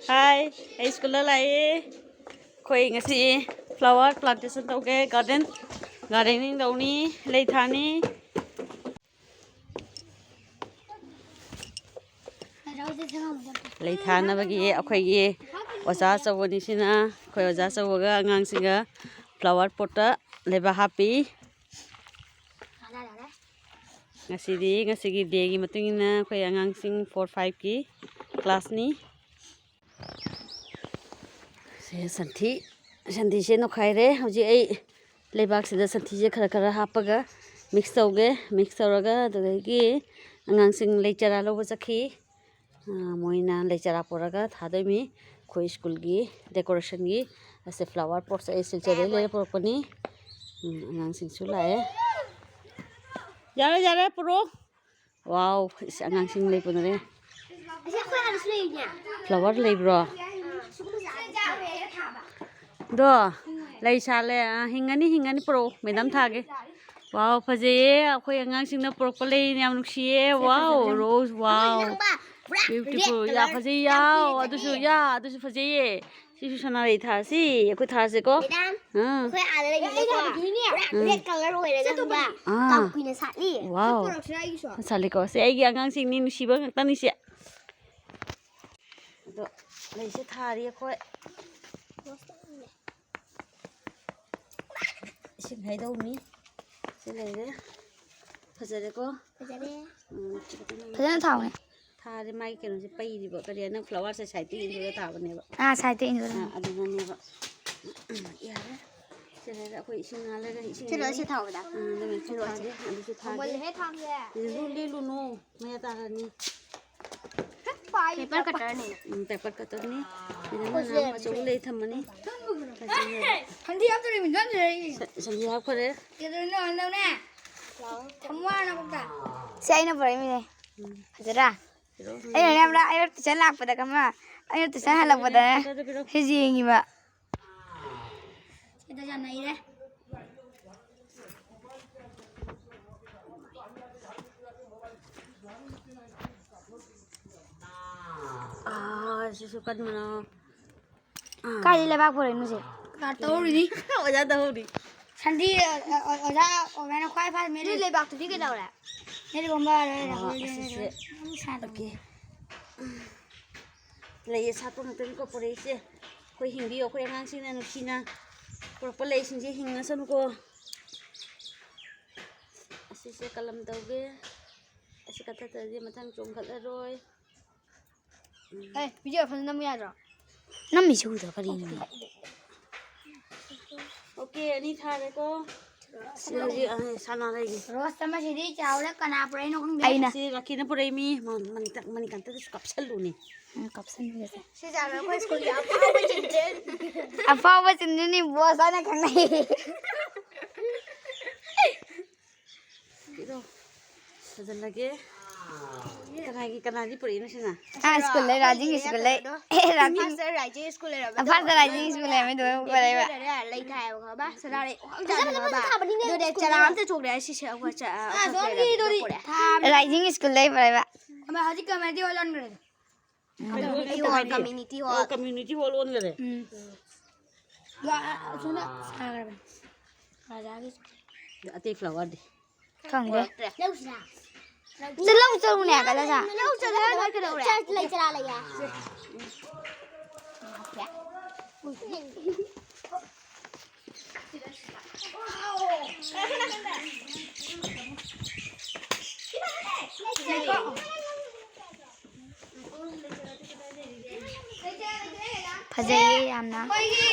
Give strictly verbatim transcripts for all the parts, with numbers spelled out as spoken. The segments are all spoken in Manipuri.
ꯍꯥꯏ, ꯑꯩ ꯁ꯭ꯀꯨꯜꯗ ꯂꯥꯛꯑꯦ꯫ ꯑꯩꯈꯣꯏ ꯉꯁꯤ flower plantation ꯇꯧꯒꯦ, garden, gardening ꯇꯧꯅꯤ, ꯂꯩ ꯊꯥꯅꯤ꯫ ꯂꯩ ꯊꯥꯅꯕꯒꯤ ꯑꯩꯈꯣꯏꯒꯤ ꯑꯣꯖꯥ ꯑꯆꯧꯕꯅꯤ ꯁꯤꯅ꯫ ꯑꯩꯈꯣꯏ ꯑꯣꯖꯥ ꯑꯆꯧꯕꯒ ꯑꯉꯥꯡꯁꯤꯡꯒ flower potꯇ ꯂꯩꯕꯥꯛ ꯍꯥꯞꯄꯤ꯫ ꯉꯁꯤꯗꯤ, ꯉꯁꯤꯒꯤ dayꯒꯤ ꯃꯇꯨꯡ ꯏꯟꯅ ꯑꯩꯈꯣꯏ ꯑꯉꯥꯡꯁꯤꯡ four fiveꯀꯤ classꯅꯤ꯫ ꯁꯦ ꯁꯟꯊꯤ, ꯁꯟꯊꯤꯁꯦ ꯅꯣꯈꯥꯏꯔꯦ꯫ ꯍꯧꯖꯤꯛ ꯑꯩ ꯂꯩꯕꯥꯛꯁꯤꯗ ꯁꯟꯊꯤꯁꯦ ꯈꯔ ꯈꯔ ꯍꯥꯞꯄꯒ mix ꯇꯧꯒꯦ꯫ Mix ꯇꯧꯔꯒ ꯑꯗꯨꯗꯒꯤ ꯑꯉꯥꯡꯁꯤꯡ ꯂꯩ ꯆꯥꯔꯥ ꯂꯧꯕ ꯆꯠꯈꯤ꯫ ꯑꯥ, ꯃꯣꯏꯅ ꯂꯩ ꯆꯥꯔꯥ ꯄꯨꯔꯒ ꯊꯥꯗꯣꯏꯃꯤ꯫ ꯑꯩꯈꯣꯏ ꯁ꯭ꯀꯨꯜꯒꯤ decorationꯒꯤ ꯑꯁꯦ flower potꯁꯦ ꯑꯩ ꯁꯤꯜꯆꯔꯗꯩ ꯂꯩꯔ ꯄꯨꯔꯛꯄꯅꯤ꯫ ꯎꯝ, ꯑꯉꯥꯡꯁꯤꯡꯁꯨ ꯂꯥꯛꯑꯦ꯫ ꯌꯥꯔꯦ, ꯌꯥꯔꯦ, ꯄꯨꯔꯛꯑꯣ꯫ Wow, ꯏꯁ, ꯑꯉꯥꯡꯁꯤꯡ ꯂꯩ ꯄꯨꯅꯔꯦ꯫ ꯑꯁꯤ ꯑꯩꯈꯣꯏ ꯑꯥꯗꯁꯨ ꯂꯩꯔꯤꯅꯦ꯫ Flower ꯂꯩꯕ꯭ꯔꯣ? ꯑꯥ, ꯁꯤꯒꯨꯝꯕꯁꯦ ꯑꯥꯗ ꯊꯥꯕ꯫ ꯗꯣ, ꯂꯩ ꯁꯥꯠꯂꯦ꯫ ꯑꯥ, ꯍꯤꯡꯉꯅꯤ, ꯍꯤꯡꯉꯅꯤ, ꯄꯨꯔꯛꯑꯣ꯫ Madam ꯊꯥꯒꯦ꯫ Wow, ꯐꯖꯩꯌꯦ꯫ ꯑꯩꯈꯣꯏ ꯑꯉꯥꯡꯁꯤꯡꯅ ꯄꯨꯔꯛꯄ ꯂꯩꯅꯦ, ꯌꯥꯝ ꯅꯨꯡꯁꯤꯌꯦ꯫ Wow, rose, wow꯫ ꯑꯃ ꯈꯪꯕ? ꯄꯨꯔꯥ red colour ꯌꯥꯝ ꯐꯖꯩ꯫ Wow, ꯌꯥꯝ ꯑꯗꯨꯁꯨ, ꯐꯖꯩꯌꯦ꯫ ꯌꯥ, ꯑꯗꯨꯁꯨ ꯐꯖꯩꯌꯦ꯫ ꯁꯤꯁꯨ ꯁꯅꯥꯔꯩ ꯊꯥꯁꯤ, ꯑꯩꯈꯣꯏ ꯊꯥꯁꯤꯀꯣ꯫ Madam, ꯑꯥ꯫ ꯑꯩꯈꯣꯏ ꯑꯥꯗ ꯂꯩꯕꯗꯣꯀꯣ, ꯄꯨꯔꯥ ꯎꯝ꯫ Red colour ꯑꯣꯏꯔꯒ ꯈꯪꯕ꯭ꯔꯥ? ꯑꯥ꯫ ꯌꯥꯝ ꯀꯨꯏꯅ ꯁꯥꯠꯂꯤ꯫ Wow꯫ ꯄꯨꯔꯛꯁꯤꯔꯥ ꯑꯩꯒꯤꯁꯨ? ꯁꯥꯠꯂꯤꯀꯣ꯫ ꯁꯤ ꯑꯩꯒꯤ ꯑꯉꯥꯡꯁꯤꯡꯅꯤ, ꯅꯨꯡꯁꯤꯕ ꯉꯥꯛꯇꯅꯤ ꯁꯤ꯫ ꯑꯗꯣ ꯂꯩꯁꯦ ꯊꯥꯔꯤ ꯑꯩꯈꯣꯏ꯫ ꯏꯁꯤꯡ ꯍꯩꯗꯧꯅꯤ꯫ ꯁꯤ ꯂꯩꯔꯦ꯫ ꯐꯖꯔꯦꯀꯣ? ꯐꯖꯔꯦ꯫ ꯎꯝ, ꯁꯤ ꯈꯤꯇꯪ ꯐꯖꯅ ꯊꯥꯎꯅꯦ꯫ ꯊꯥꯔꯦ, ꯃꯥꯒꯤ ꯀꯩꯅꯣꯁꯦ ꯄꯩꯔꯤꯕ꯫ ꯀꯔꯤ, ꯅꯪ flowerꯁꯦ sideꯇ ꯏꯟꯗꯨꯔ ꯊꯥꯕꯅꯦꯕ? ꯑꯥ, sideꯇ ꯏꯟꯗꯨꯔ꯫ ꯑꯥ, ꯑꯗꯨꯅꯅꯦꯕ꯫ ꯌꯥꯔꯦ꯫ ꯁꯤ ꯂꯩꯔꯦ, ꯑꯩꯈꯣꯏ ꯏꯁꯤꯡ ꯉꯥꯏꯍꯥꯛ ꯂꯩꯔꯒ ꯏꯁꯤꯡ ꯁꯤ ꯂꯣꯏꯔꯦ, ꯂꯩꯔꯦ꯫ ꯁꯤ ꯊꯥꯎꯕꯗ꯫ ꯑꯥ, ꯑꯗꯨꯅ ꯁꯤ ꯁꯤ ꯂꯣꯏꯔꯦ꯫ ꯊꯥꯗꯦ, ꯑꯗꯨꯁꯨ ꯊꯥꯗꯦ꯫ ꯍꯧꯃꯜꯂꯦꯍꯦ ꯊꯥꯡꯁꯦ꯫ ꯁꯤꯗꯁꯨ ꯂꯦꯜꯂꯨꯅꯨ, ꯃꯌꯥ ꯇꯥꯔꯅꯤ꯫ Paper cutterꯅꯦ꯫ ꯎꯝ, paper cutterꯅꯤ꯫ ꯁꯤꯗꯅ ꯑꯩꯈꯣꯏ ꯁꯤꯗ ꯅꯍꯥꯟ ꯑꯆꯧꯕ ꯂꯩ ꯊꯝꯃꯅꯤ꯫ ꯁꯟꯊꯤ ꯍꯥꯞꯇꯣꯔꯤꯃꯤ, ꯅꯪꯁꯤꯗ ꯑꯩꯒꯤ꯫ ꯁ-, ꯁꯟꯊꯤ ꯍꯥꯞꯈꯔꯦ꯫ ꯀꯩꯗꯧꯔꯤꯅꯣ, ꯍꯟꯗꯧꯅꯦ? ꯊꯝꯃꯣ ꯍꯥꯏꯅ ꯀꯣꯛꯇ꯫ ꯁꯤ ꯑꯩꯅ ꯄꯨꯔꯛꯏꯃꯤꯅꯦ꯫ ꯎꯝ꯫ ꯐꯖꯔꯥ? ꯄꯤꯔꯛꯑꯣ꯫ ꯑꯩꯅ ꯌꯥꯝꯅ, ꯑꯩꯅ tuition ꯂꯥꯛꯄꯗ ꯀꯃ-, ꯑꯩꯅ tuition ꯍꯜꯂꯛꯄꯗ ꯄꯤꯔꯛꯑꯣ꯫ ꯁꯤ ꯌꯦꯡꯉꯤꯕ꯫ ꯁꯤꯗ ꯌꯥꯝ ꯅꯩꯔꯦ꯫ ꯑꯥ, ꯁꯤꯁꯨ ꯀꯟꯕꯅ꯫ ꯑꯥ꯫ ꯀꯥꯏꯗꯩ ꯂꯩꯕꯥꯛ ꯄꯨꯔꯛꯏꯅꯣ ꯁꯦ? ꯀꯥ ꯇꯧꯔꯤꯅꯤ꯫ ꯑꯣꯖꯥ ꯇꯧꯍꯧꯔꯤ꯫ ꯁꯟꯗꯤ, ꯑ, ꯑ, ꯑꯣꯖꯥ, ꯑꯣꯖꯥꯅ ꯈ꯭ꯋꯥꯏ ꯐꯥꯔ ꯃꯦꯠꯂꯤ꯫ ꯅꯣꯏ ꯂꯩꯕꯥꯛꯇꯨꯗꯤ ꯀꯩꯗꯧꯔꯦ? ꯃꯦꯠꯂꯤꯒꯨꯝꯕ ꯂꯣꯏꯔꯦ, ꯑꯥ, ꯂꯣꯏꯔꯦ, ꯑꯁꯤꯁꯦ꯫ ꯂꯣꯏꯔꯦ꯫ ꯌꯥꯝ ꯁꯥꯟꯅꯕ꯫ ꯑꯣꯀꯦ꯫ ꯂꯩ ꯑꯁꯥꯠꯄ ꯃꯛꯇꯅꯤꯀꯣ ꯄꯨꯔꯛꯏꯁꯦ꯫ ꯑꯩꯈꯣꯏ ꯍꯤꯡꯕꯤꯌꯨ, ꯑꯩꯈꯣꯏ ꯑꯉꯥꯡꯁꯤꯡꯅ ꯅꯨꯡꯁꯤꯅ ꯄꯨꯔꯛꯄ ꯂꯩꯁꯤꯡꯁꯦ ꯍꯤꯡꯉꯁꯅꯨꯀꯣ꯫ ꯑꯁꯤꯁꯦ ꯀꯂꯝ ꯇꯧꯒꯦ꯫ ꯑꯁꯤ ꯀꯛꯊꯠꯇ꯭ꯔꯗꯤ ꯃꯊꯪ ꯆꯣꯡꯈꯠꯂꯔꯣꯏ꯫ ꯎꯝ꯫ ꯑꯦ, video ꯐꯖꯅ ꯅꯝꯕ ꯌꯥꯗ꯭ꯔꯣ? ꯅꯝꯃꯤꯁꯤ ꯎꯗ꯭ꯔꯣ ꯀꯔꯤꯅꯣ? ꯑꯣꯀꯦ, ꯑꯅꯤ ꯊꯥꯔꯦꯀꯣ꯫ ꯁꯤ ꯍꯧꯖꯤꯛ, ꯑ, ꯁꯥꯟꯅꯔꯒꯦ꯫ ꯔꯣꯁ ꯑꯃꯁꯤꯗꯤ ꯆꯥꯎꯔꯦ, ꯀꯅꯥ ꯄꯨꯔꯛꯏꯅꯣ ꯈꯪꯗꯦ꯫ ꯑꯩꯅ꯫ ꯁꯤ ꯔꯥꯈꯤꯅ ꯄꯨꯔꯛꯏꯃꯤ꯫ ꯃ-, ꯃꯅꯤꯀ-, ꯃꯅꯤꯀꯥꯟꯇꯗꯁꯨ ꯀꯥꯞꯁꯜꯂꯨꯅꯦ꯫ ꯎꯝ, ꯀꯥꯞꯁꯟꯕꯤꯔꯁꯦ꯫ ꯁꯤ ꯆꯥꯎꯔꯦ, ꯑꯩꯈꯣꯏ ꯁ꯭ꯀꯨꯜꯒꯤ ꯑꯐꯥꯎꯕ ꯆꯤꯟꯗ꯭ꯔꯦꯟ꯫ ꯑꯐꯥꯎꯕ ꯆꯤꯟꯗ꯭ꯔꯦꯟꯅꯤ, ꯕꯣꯁ ꯍꯥꯏꯅ ꯈꯪꯅꯩ꯫ ꯏꯔꯣ꯫ ꯐꯖꯜꯂꯒꯦ꯫ ꯀꯅꯥꯒꯤ, ꯀꯅꯥꯗꯤ ꯄꯨꯔꯛꯏꯅꯣ ꯁꯤꯅ? ꯑꯥ, ꯁ꯭ꯀꯨꯜꯗꯩ, ꯔꯥꯖꯤꯡ ꯁ꯭ꯀꯨꯜꯗꯩ꯫ ꯑꯦ, ꯔꯥꯖꯤꯡ꯫ ꯐꯥꯔꯁꯇ ꯔꯥꯏꯖꯤꯡ ꯁ꯭ꯀꯨꯜ ꯂꯩꯔꯝꯃꯦ꯫ ꯐꯥꯔꯁꯇ ꯔꯥꯏꯖꯤꯡ ꯁ꯭ꯀꯨꯜ ꯂꯩꯔꯝꯃꯦ, ꯑꯗꯨꯒ ꯄꯨꯔꯛꯏꯕ꯫ ꯂꯩꯔꯦ, ꯂꯩ ꯊꯥꯏꯕ ꯈꯪꯉꯕ? ꯁꯅꯥꯔꯩ ꯐꯖꯅ ꯐꯖꯅ ꯊꯥꯕꯅꯤꯅꯦ ꯑꯗꯨꯅꯦ ꯁ꯭ꯀꯨꯜꯗ꯫ ꯆꯔꯥ ꯑꯝꯇ ꯆꯣꯛꯂꯦ ꯁꯤꯁꯦ ꯑꯩꯈꯣꯏ ꯆ-, ꯑ, ꯑꯥ, ꯑꯩꯈꯣꯏ ꯁꯣꯝꯒꯤ ꯂꯩꯔꯝꯃꯦ, ꯑꯗꯨꯗꯤ ꯄꯨꯔꯛꯑꯦ꯫ ꯊꯥꯕꯅꯤ꯫ ꯔꯥꯏꯖꯤꯡ ꯁ꯭ꯀꯨꯜꯗꯩ ꯄꯨꯔꯛꯏꯕ꯫ ꯑꯃ ꯍꯧꯖꯤꯛ community hall ꯑꯣꯟꯈ꯭ꯔꯦ꯫ ꯀꯩꯅꯣ community hall, ꯍꯥꯏꯗꯤ? Community hall꯫ ꯑꯣ, community hall ꯑꯣꯟꯈꯔꯦ? ꯎꯝ꯫ ꯑꯗꯣ, ꯑ, ꯑ, ꯁꯣꯝꯗ ꯁꯥꯈ꯭ꯔꯕꯅꯤ꯫ ꯔꯥꯖꯥꯒꯤ꯫ ꯑꯇꯩ flowerꯗꯤ? ꯈꯪꯗꯦ꯫ ꯂꯧꯁꯤꯔꯥ? ꯆꯠꯂꯧ ꯆꯠꯂꯨꯅꯦ, ꯀꯂꯥ ꯁꯥ꯫ ꯂꯧ ꯆꯠꯂꯒ ꯅꯣꯏ ꯀꯩꯗꯧꯔꯦ? ꯆꯠ-, ꯂꯩ ꯆꯔꯥ ꯂꯩꯌꯦ꯫ ꯐꯖꯩꯌꯦ ꯌꯥꯝꯅ꯫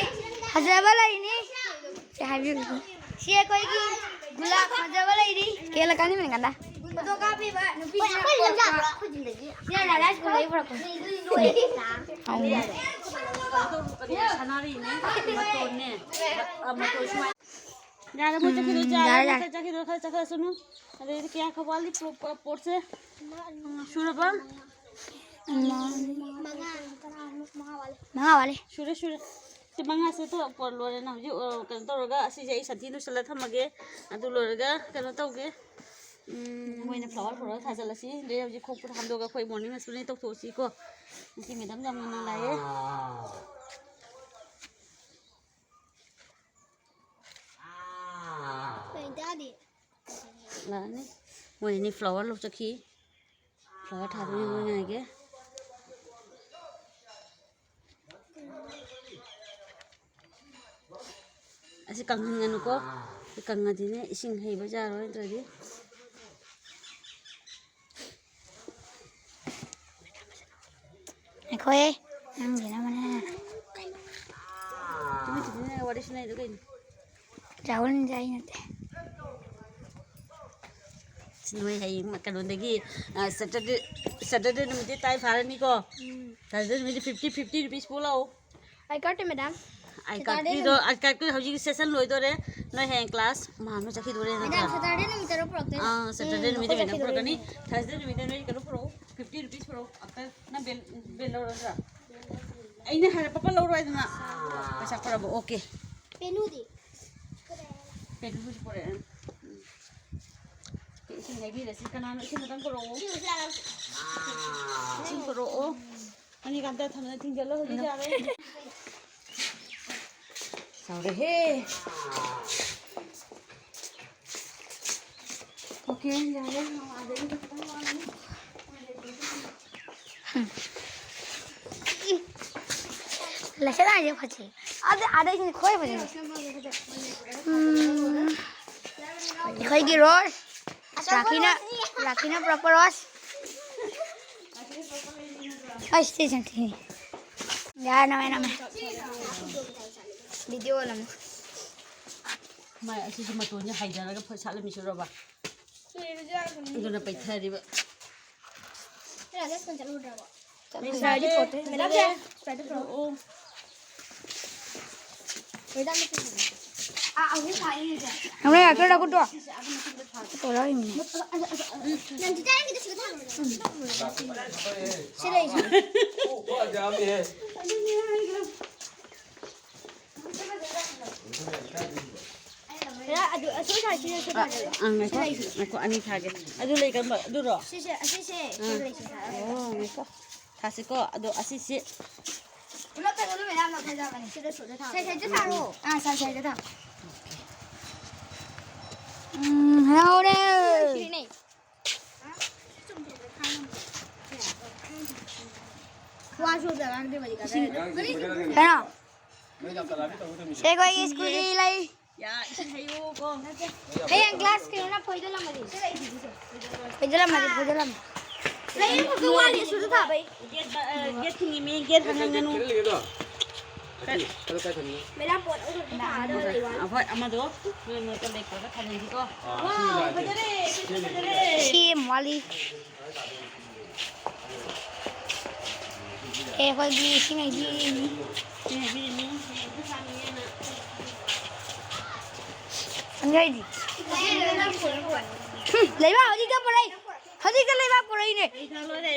ꯐꯖꯕ ꯂꯩꯅꯤ꯫ ꯁꯤ ꯍꯥꯏꯕꯤꯌꯨ꯫ ꯁꯤ ꯑꯩꯈꯣꯏꯒꯤ ꯒꯨꯂꯥꯞ ꯐꯖꯕ ꯂꯩꯔꯤ꯫ ꯀꯦꯜꯂꯛꯀꯅꯤ ꯃꯅꯤꯡꯀꯟꯗ꯫ ꯐꯣꯇꯣ ꯀꯥꯞꯄꯤꯕ ꯅꯨꯄꯤꯁꯤꯅ ꯁꯤꯅ ꯂꯥꯂꯥ ꯁ꯭ꯀꯨꯜꯗꯒꯤ ꯄꯨꯔꯛꯄꯅꯤ꯫ ꯑꯧ꯫ ꯁꯅꯥꯔꯩꯅꯦ, ꯃꯇꯣꯟꯅꯦ꯫ ꯑ, ꯃꯇꯣꯟ ꯁꯨꯃꯥꯏꯅ꯫ ꯌꯥꯔꯦ, ꯃꯣꯏ ꯆꯠꯈꯤꯗꯣꯏ, ꯎꯝ, ꯌꯥꯔꯦ, ꯌꯥꯔꯦ, ꯃꯣꯏ ꯌꯥꯔꯦ꯫ ꯆꯠꯈꯤꯗꯣꯏ, ꯈꯔ ꯆꯠꯈ꯭ꯔꯁꯅꯨ꯫ ꯑꯗꯩꯗꯤ ꯀꯌꯥ ꯈꯛ ꯋꯥꯠꯂꯤ ꯄꯣ-, ꯄꯣ-, ꯄꯣꯠꯁꯦ? ꯁꯨꯔꯕ? ꯃꯉꯥ꯫ ꯃꯉꯥ ꯋꯥꯠꯂꯤ꯫ ꯁꯨꯔꯦ, ꯁꯨꯔꯦ꯫ ꯁꯤ ꯃꯉꯥꯁꯦ ꯇꯣ ꯄꯣꯠ ꯂꯣꯏꯔꯦ꯫ ꯅꯪ ꯍꯧꯖꯤꯛ, ꯑ, ꯀꯩꯅꯣ ꯇꯧꯔꯒ ꯑꯁꯤꯁꯦ ꯑꯩ ꯁꯟꯊꯤ ꯅꯣꯏꯁꯜꯂ ꯊꯝꯃꯒꯦ꯫ ꯑꯗꯨ ꯂꯣꯏꯔꯒ ꯀꯩꯅꯣ ꯇꯧꯒꯦ꯫ ꯎꯝ, ꯃꯣꯏꯅ flower flower ꯊꯥꯖꯤꯜꯂꯁꯤ꯫ ꯑꯗꯩ ꯍꯧꯖꯤꯛ ꯈꯣꯛꯄꯗ ꯍꯥꯝꯗꯣꯛꯑꯒ ꯑꯩꯈꯣꯏ morning exercise ꯇꯧꯊꯣꯛꯑꯁꯤꯀꯣ꯫ ꯉꯁꯤ madam ꯌꯥꯝ ꯉꯟꯅ ꯂꯥꯛꯑꯦ꯫ ꯂꯥꯛꯑꯅꯤ꯫ ꯃꯣꯏ ꯑꯅꯤ flower ꯂꯧ ꯆꯠꯈꯤ꯫ Flower ꯊꯥꯗꯣꯏꯅꯤ, ꯃꯣꯏ ꯉꯥꯏꯒꯦ꯫ ꯑꯁꯤ ꯀꯪꯍꯟꯒꯅꯨꯀꯣ꯫ ꯁꯤ ꯀꯪꯉꯗꯤꯅꯦ, ꯏꯁꯤꯡ ꯍꯩꯕ ꯌꯥꯔꯣꯏ ꯅꯠꯇ꯭ꯔꯗꯤ꯫ ꯑꯩꯈꯣꯏ ꯅꯪꯁꯤꯅ ꯑꯃꯅꯦ꯫ ꯇꯨꯃꯤꯟ ꯇꯨꯃꯤꯟꯅ ꯋꯥꯔꯤ ꯁꯥꯟꯅꯩꯗꯣ ꯀꯩꯅꯣ? ꯔꯥꯍꯨꯜ ꯅꯠꯇꯦ, ꯑꯩ ꯅꯠꯇꯦ꯫ ꯅꯣꯏ ꯍꯌꯦꯡ ꯀꯩꯅꯣꯗꯒꯤ, ꯑ, Saturday, Saturday ꯅꯨꯃꯤꯠꯇꯤ ꯇꯥꯏ ꯐꯥꯔꯅꯤꯀꯣ? ꯎꯝ꯫ Thursday ꯅꯨꯃꯤꯠꯇꯤ fifty fifty rupees ꯄꯨ ꯂꯥꯛꯑꯣ꯫ ꯑꯥꯏ ꯀꯥꯔꯠꯇꯤ, ꯃꯦꯗꯥꯝ? ꯑꯥꯏ ꯀꯥꯔꯠꯀꯤꯗꯣ, ꯑꯥꯏ ꯀꯥꯔꯠꯀꯤ ꯍꯧꯖꯤꯛ session ꯂꯣꯏꯗꯣꯔꯦ꯫ ꯅꯣꯏ ꯍꯌꯦꯡ class ꯃꯍꯥꯛꯅ ꯆꯠꯈꯤꯗꯣꯔꯦ ꯃꯦꯗꯥꯝ, ꯅꯠꯇ꯭ꯔꯥ? Saturday ꯅꯨꯃꯤꯠꯇꯔꯣ ꯄꯨꯔꯛꯇꯣꯏꯁꯦ? ꯑꯥ, Saturday ꯎꯝ, ꯅꯨꯃꯤꯠꯇ ꯑꯩꯈꯣꯏ ꯃꯦꯗꯥꯝ ꯆꯠꯈꯤꯗꯣꯔꯦ꯫ ꯄꯨꯔꯛꯀꯅꯤ꯫ Thursday ꯅꯨꯃꯤꯠꯇ ꯅꯣꯏ ꯀꯩꯅꯣ ꯄꯨꯔꯛꯑꯣ, fifty rupees ꯄꯨꯔꯛꯑꯣ꯫ ꯑꯝꯇ ꯅꯪ ꯕꯦꯜ, ꯕꯦꯜ ꯂꯧꯔꯗ꯭ꯔꯥ? ꯑꯩꯅ ꯍꯥꯏꯔ ꯄꯄ ꯂꯧꯔꯣ ꯍꯥꯏꯗꯅ꯫ ꯄꯩꯁꯥ ꯄꯨꯔꯛꯑꯕ, okay꯫ ꯄꯦꯅꯨꯗꯤ? ꯄꯦꯅꯨꯁꯨ ꯄꯨꯔꯛꯑꯦ꯫ ꯎꯝ꯫ ꯏꯁꯤꯡ ꯍꯩꯕꯤꯔꯁꯤ꯫ ꯀꯅꯥꯅꯣ ꯏꯁꯤꯡ ꯈꯤꯇꯪ ꯄꯨꯔꯛꯑꯣ? ꯏꯁꯤꯡ ꯄꯨꯔꯛꯑꯣ꯫ ꯑꯅꯤꯒ ꯑꯝꯇ ꯊꯝꯅ ꯊꯤꯡꯖꯤꯜꯂꯣ, ꯍꯧꯖꯤꯛ ꯌꯥꯔꯦ꯫ ꯆꯥꯎꯔꯦꯍꯦ꯫ Okay, ꯌꯥꯔꯦ꯫ ꯑꯗꯒꯤ ꯈꯤꯇꯪ ꯋꯥꯠꯂꯤ꯫ ꯂꯩꯁꯅꯥꯁꯦ ꯐꯖꯩ꯫ ꯑꯗ, ꯑꯗꯩꯁꯤꯅ ꯈ꯭ꯋꯥꯏ ꯐꯖꯩ꯫ ꯎꯝ, ꯑꯩꯈꯣꯏꯒꯤ ꯔꯣꯁ꯫ ꯔꯥꯈꯤꯅ, ꯔꯥꯈꯤꯅ ꯄꯨꯔꯛꯄ ꯔꯣꯁ꯫ ꯑꯩ ꯁꯤꯗꯩ ꯆꯪꯊꯣꯛꯏꯅꯦ꯫ ꯌꯥꯔꯦ, ꯅꯝꯃꯦ, ꯅꯝꯃꯦ꯫ Video ꯅꯝꯃꯦ꯫ ꯃꯥꯏ ꯑꯁꯤꯁꯨ ꯃꯇꯣꯟꯁꯦ ꯍꯥꯏꯗꯔꯒ ꯐꯣꯏ ꯁꯥꯠꯂꯝꯃꯤꯁꯤꯔꯣꯕ? ꯑꯗꯨꯅ ꯄꯩꯊꯔꯤꯕ꯫ ꯆꯠꯂꯨꯔꯗ꯭ꯔꯕꯣ? ꯆꯠꯂꯨꯔꯦ꯫ ꯃꯦꯗꯥꯝꯁꯦ, ꯁꯨꯃꯥꯏꯅ ꯇꯧꯔꯣ꯫ ꯑꯣ꯫ ꯃꯦꯗꯥꯝ, ꯅꯪꯅ ꯌꯥꯗ꯭ꯔꯣ ꯅꯈꯨꯠꯇꯣ? ꯇꯧꯔꯛꯏꯅꯦ꯫ ꯁꯤ ꯂꯩꯁꯦ꯫ ꯈꯔ ꯑꯗꯨ ꯑꯁꯣꯏ ꯁꯥꯏꯁꯤꯗ ꯁꯣꯏ ꯑꯥ, ꯊꯥꯖꯤꯜꯂꯣ꯫ ꯑꯥ, ꯉꯥꯏꯈꯣ, ꯁꯤ ꯂꯩꯁꯦ꯫ ꯉꯥꯏꯈꯣ, ꯑꯅꯤ ꯊꯥꯒꯦ꯫ ꯑꯗꯨ ꯂꯩ ꯀꯔꯝꯕ? ꯑꯗꯨꯔꯣ? ꯁꯤꯁꯦ, ꯑꯁꯤꯁꯦ, ꯁꯤ ꯑꯥ꯫ ꯂꯩꯁꯦ ꯊꯥꯔꯒ꯫ ꯑꯣ, ꯉꯥꯏꯈꯣ꯫ ꯊꯥꯁꯤꯀꯣ꯫ ꯑꯗꯣ ꯑꯁꯤꯁꯤ ꯄꯨꯂꯞ ꯇꯧꯁꯜꯂꯨ, ꯃꯌꯥꯝꯅ ꯐꯖꯕꯅꯦ꯫ ꯁꯤꯗ ꯁꯨꯗ ꯊꯥꯔꯣ꯫ ꯁꯥꯏ ꯁꯥꯏꯗ ꯊꯥꯔꯣ꯫ ꯑꯥ, ꯁꯥꯏ ꯁꯥꯏꯗ ꯊꯥꯔꯣ꯫ ꯎꯝ, ꯍꯔꯥꯎꯔꯦ꯫ ꯁꯤꯅꯦ꯫ ꯋꯥꯁꯨ ꯑꯝꯇ ꯉꯥꯡꯗꯦ, ꯃꯅꯤꯀꯥꯗ꯫ ꯀꯩꯅꯣ? ꯁꯦ, ꯑꯩꯈꯣꯏꯒꯤ ꯁ꯭ꯀꯨꯜꯒꯤ ꯂꯩ꯫ ꯌꯥ, ꯏꯁꯤꯡ ꯍꯩꯌꯨꯀꯣ꯫ ꯍꯌꯦꯡ ꯀ꯭ꯂꯥꯁ ꯀꯩꯅꯣꯅ ꯐꯣꯏꯗꯠꯂꯝꯃꯗꯤ? ꯐꯣꯏꯗꯠꯂꯝꯃꯗꯤ, ꯐꯣꯏꯗꯠꯂꯝꯃ꯫ ꯂꯩ ꯑꯃꯈꯛꯇ ꯋꯥꯠꯂꯤ, ꯁꯨꯗ ꯊꯥꯕꯩ꯫ ꯒꯦꯠ ꯕ-, ꯑ, ꯒꯦꯠ ꯊꯤꯡꯉꯤꯃꯤ, ꯒꯦꯠ ꯍꯥꯡꯍꯟꯒꯅꯨ꯫ ꯃꯦꯗꯥꯝ, ꯄꯣꯠ ꯑꯃꯈꯛꯇ ꯊꯥꯔꯒ ꯂꯩ ꯋꯥꯠꯂꯤ꯫ ꯑ, ꯍꯣꯏ, ꯑꯃꯗꯣ ꯅꯣꯏ ꯃꯔꯛꯇ ꯂꯩꯈ꯭ꯔꯒ ꯊꯥꯖꯤꯟꯁꯤꯀꯣ꯫ ꯋꯥꯎ, ꯐꯖꯔꯦ, ꯐꯖꯔꯦ꯫ ꯁꯤ ꯌꯥꯝ ꯋꯥꯠꯂꯤ꯫ ꯑꯦ, ꯑꯩꯈꯣꯏꯒꯤ ꯏꯁꯤꯡ ꯍꯩꯕꯤꯔꯤꯅꯤ꯫ ꯏꯁꯤꯡ ꯍꯩꯕꯤꯔꯤꯅꯤ꯫ ꯍꯪꯒꯥꯏꯗꯤ꯫ ꯍꯨꯝ, ꯂꯩꯕꯥꯛ ꯍꯧꯖꯤꯛꯇ ꯄꯨꯔꯛꯏ꯫ ꯍꯧꯖꯤꯛꯇ ꯂꯩꯕꯥꯛ ꯄꯨꯔꯛꯏꯅꯦ꯫ ꯂꯩ ꯊꯥ ꯂꯣꯏꯔꯦ꯫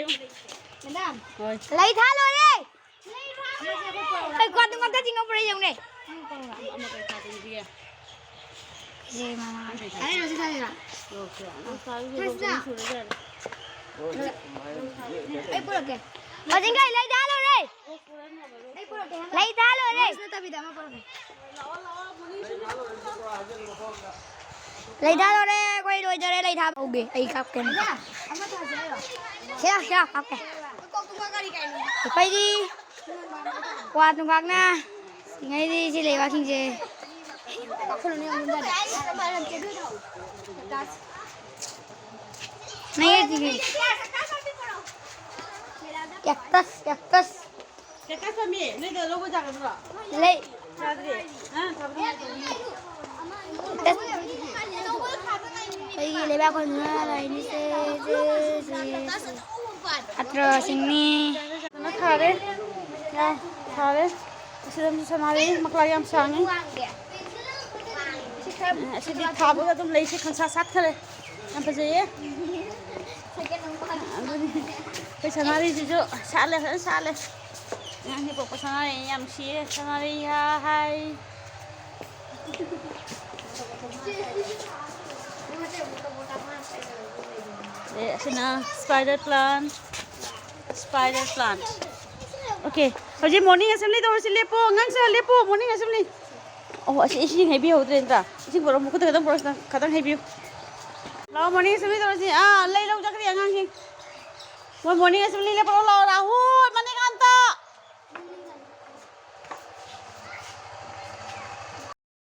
ꯃꯦꯗꯥꯝ꯫ ꯍꯣꯏ꯫ ꯂꯩ ꯊꯥ ꯂꯣꯏꯔꯦ꯫ ꯑꯩ ꯀ꯭ꯋꯥ ꯇꯨꯡ ꯑꯝꯇ ꯆꯤꯡꯉ ꯄꯨꯔꯛꯏ ꯌꯦꯡꯉꯨꯅꯦ꯫ ꯑꯃ ꯀꯩ ꯊꯥ ꯆꯤꯡꯁꯤꯒꯦ? ꯏꯆꯦ ꯃꯃꯥ꯫ ꯑꯩ ꯍꯧꯖꯤꯛ ꯊꯥꯔꯤꯔꯣ? ꯊꯥꯁꯤꯅ꯫ ꯑꯩ ꯄꯨꯔꯛꯀꯦ꯫ ꯍꯧꯖꯤꯛ ꯂꯩ ꯊꯥ ꯂꯣꯏꯔꯦ꯫ ꯑꯩ ꯄꯨꯔꯛꯀꯦ꯫ ꯂꯩ ꯊꯥ ꯂꯣꯏꯔꯦ꯫ ꯅꯠꯇꯕꯤꯗ ꯑꯃ ꯄꯨꯔꯛꯀꯦ꯫ ꯂꯩ ꯊꯥ ꯂꯣꯏꯔꯦ, ꯑꯩꯈꯣꯏ ꯂꯣꯏꯗꯣꯔꯦ ꯂꯩ ꯊꯥꯕ꯫ ꯍꯧꯒꯦ, ꯑꯩ ꯀꯥꯞꯀꯦ꯫ ꯁꯤꯌꯥ, ꯁꯤꯌꯥ, ꯀꯥꯞꯀꯦ꯫ ꯑꯩꯈꯣꯏꯗꯤ ꯀ꯭ꯋꯥ ꯇꯨꯡꯈꯥꯛꯅ ꯆꯤꯡꯉꯩꯗꯤ ꯁꯤ ꯂꯩꯕꯥꯛꯁꯤꯡꯁꯦ꯫ ꯅꯪꯒꯤ ꯆꯤꯡꯉꯩ꯫ Cactus, cactus. ꯀꯦꯛꯇꯁ ꯄꯥꯝꯕꯤ, ꯅꯣꯏꯗ ꯂꯧꯕ ꯌꯥꯒꯗ꯭ꯔꯣ? ꯂꯩ꯫ ꯌꯥꯗ꯭ꯔꯤ? ꯑ, ꯊꯥꯕꯗꯤ ꯌꯥꯗ꯭ꯔꯤ꯫ ꯑꯩꯒꯤ ꯂꯩꯕꯥꯛ ꯈꯨꯟꯗꯨꯅ ꯂꯩꯔꯤꯁꯦ, ꯁꯦ, ꯁꯦ, ꯁꯦ꯫ ꯑꯇ꯭ꯔꯁꯤꯡꯅꯤ꯫ ꯐꯖꯅ ꯊꯥꯔꯦ꯫ ꯌꯥ, ꯊꯥꯔꯦ꯫ ꯑꯁꯤꯗꯁꯨ ꯁꯅꯥꯔꯩ ꯃꯀ꯭ꯂꯥ ꯌꯥꯝ ꯁꯥꯡꯉꯤ꯫ ꯑꯁꯤꯗꯤ ꯊꯥꯕꯒ ꯑꯗꯨꯝ ꯂꯩꯁꯦ ꯈꯪꯁꯥ ꯁꯥꯠꯈ꯭ꯔꯦ꯫ ꯌꯥꯝ ꯐꯖꯩꯌꯦ꯫ ꯑꯗꯨꯅꯤ꯫ ꯑꯩꯈꯣꯏ ꯁꯅꯥꯔꯩꯁꯤꯁꯨ ꯁꯥꯠꯂꯦ, ꯐꯖꯅ ꯁꯥꯠꯂꯦ꯫ ꯑꯉꯥꯡꯁꯦ ꯄꯣꯛꯄ ꯁꯅꯥꯔꯩ ꯌꯥꯝ ꯅꯨꯡꯁꯤꯌꯦ꯫ ꯁꯅꯥꯔꯩ ꯍꯥꯏ꯫ ꯑꯦ, ꯑꯁꯤꯅ spider plant, spider plant. Okay, ꯍꯧꯖꯤꯛ morning assembly ꯇꯧꯔꯁꯤ꯫ ꯂꯦꯞꯄꯣ, ꯑꯉꯥꯡꯁꯤꯡ ꯂꯦꯞꯄꯣ, morning assembly. ꯑꯣ, ꯑꯁꯤ ꯏꯁꯤꯡ ꯍꯩꯕꯤꯍꯧꯗ꯭ꯔꯦ ꯅꯠꯇ꯭ꯔꯥ? ꯏꯁꯤꯡ ꯄꯨꯔꯛꯑꯣ, ꯃꯈꯨꯠꯇ ꯈꯤꯇꯪ ꯄꯨꯔꯛꯑꯣ, ꯈꯤꯇꯪ ꯍꯩꯕꯤꯌꯨ꯫ ꯂꯥꯛꯑꯣ, morning assembly ꯇꯧꯔꯁꯤ꯫ ꯑꯥ, ꯂꯩ ꯂꯧ ꯆꯠꯈ꯭ꯔꯦ ꯑꯉꯥꯡꯁꯤꯡ꯫ ꯃꯣꯏ morning assembly ꯂꯦꯞꯄꯛꯑꯣ, ꯂꯥꯛꯑꯣ, ꯂꯥꯛꯑꯣ꯫ ꯍꯣꯏ, ꯃꯅꯦ꯫